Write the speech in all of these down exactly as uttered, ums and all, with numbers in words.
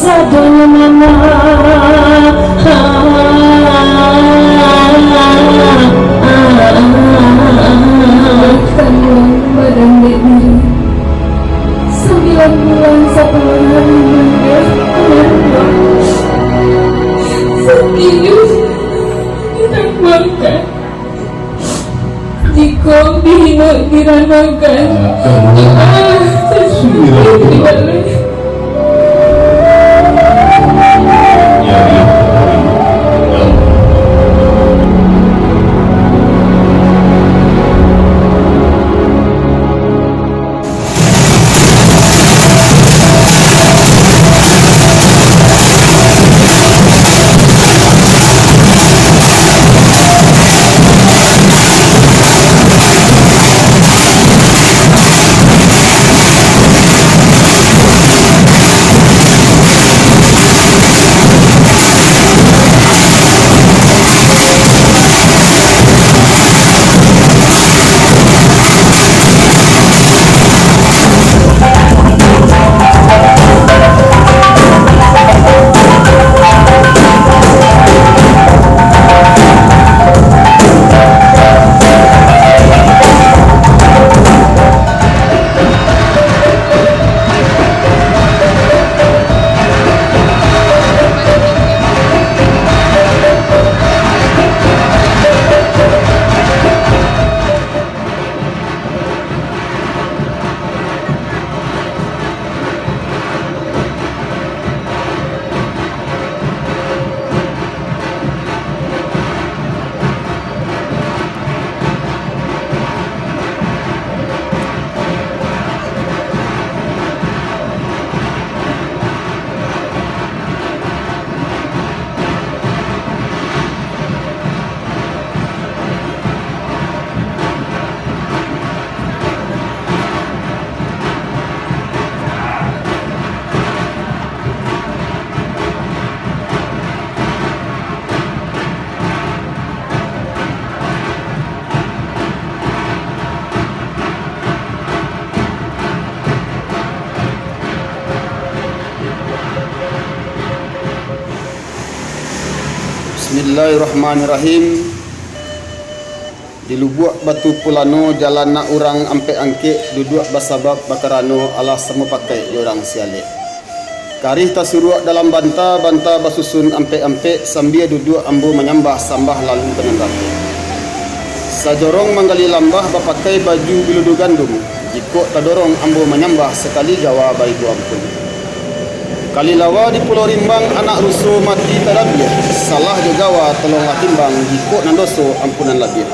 Sadonyo mama. Kandungan badan dek diri. Sambilan bulan sapuluah hari bulan dek bulan dua. Sakik. Kita buangkan. Jikok dihino diranokan, ah, sasudah itu balai. Bismillahirrahmanirrahim. Di Lubuak Batu Pulano, jalan nak urang ampek angkek, duduak basabab bakarano alah samo pakaik jo urang sialek. Karih tasuruak dalam banta, banta basusun ampek-ampek, sambia duduak ambo manyambah, sambah lalu ka nan dapek. Sajorong manggali lambah, bapakai baju biludu gandum, jikok tadorong ambo manyambah, sakali gawa baibo ampun. Kalilawa di Pulau Rimbang, anak ruso mati tadabiah, salah jo gawa tolonglah timbang, jikok nan doso ampunan labiah.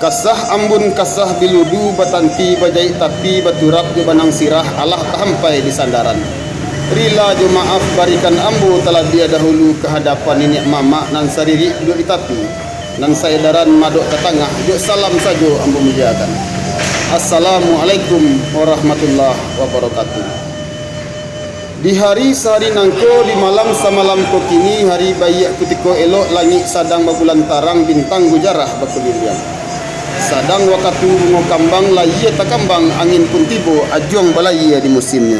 Kasah ambun kasah biludu, batanti bajaik tapi, baturap jo banang sirah, alah tahampai di sandaran. Rila jo maaf barikan ambo talabiah dahulu ka hadapan niniak mamak nan saririk duduak di tapi, nan saedaran madok tatangah, jo salam sajo ambo muliakan. Assalamualaikum warahmatullahi wabarakatuh. Di hari sahari nangko, di malam samalam ko kini, hari baiak kutiko elok, langik sadang babulan tarang, bintang gujarah bakuliliang. Sadang wakatu bungo kambang, layie takambang, angin pun tibo, ajuang balayie di musimnyo.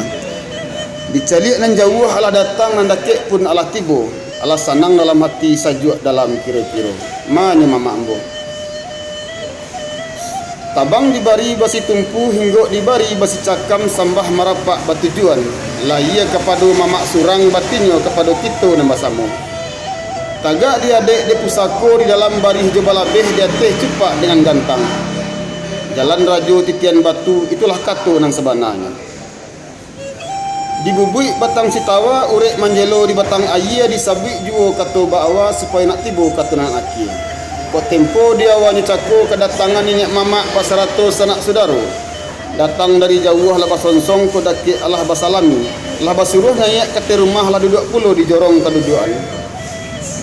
Dicaliak nan jauah alah datang, nan dakek pun alah tibo, alah sanang dalam hati, sajuak dalam kiro-kiro. Manyo mamak ambo. Tabang dibari basitumpu, hinggok dibari basicakam, sambah marapak batujuan, layie kapado mamak surang, batinyo kapado kito nan basamo. Tagak di adek dek pusako, di dalam barih jo balabeh, di ateh cupak dengan gantang. Jalan rajo titian batu, itulah kato nan sabananyo. Di bubuik batang sitawa, urek manjelo di batang ayie, disabuik juo kato baawa, supayo nak tibo kato nan akie. Kok tempo di awanyo cako, kadatangan niniak mamak basarato sanak sudaro. Datang dari jauah lah basonsong, kok dakek alah basalami, lah basuruah naiak ka ateh rumah, lah duduak pulo di jorong kaduduakan.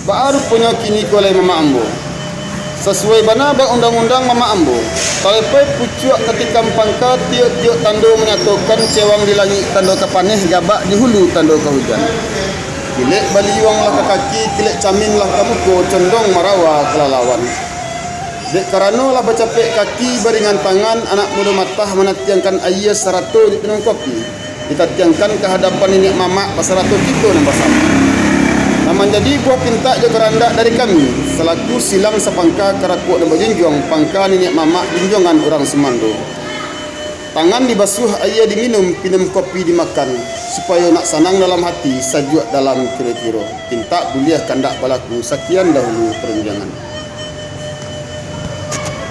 Baa ruponyo kini ko lai mamak ambo? Sasuai bana ba undang-undang mamak ambo, talepeh pucuak ka tikam pangka, tiok-tiok tando manyatokan, cewang di langik tando ka paneh, gabak di hulu tando ka hujan. Kilek baliuang lah ka kaki, kilek camin lah ka muko, condong marawa ka lalawan. Dek karano lah bacapek kaki baringan tangan, anak mudo matah manatiangkan ayie sarato jo pinun kopi. ditatiangkan ka hadapan niniak mamak basarato kito nan basamo. Nan manjadi buah pintak jo karandak dari kami, salaku silang sapangka karakuak nan bajunjuang pangka niniak mamak junjuangan urang sumando. Tangan dibasuah, aia diminum, pinum kopi dimakan, supayo nak sanang dalam hati, sajuak dalam kiro-kiro. Pintak buliah kandak balaku, sakian dahulu parundiangan.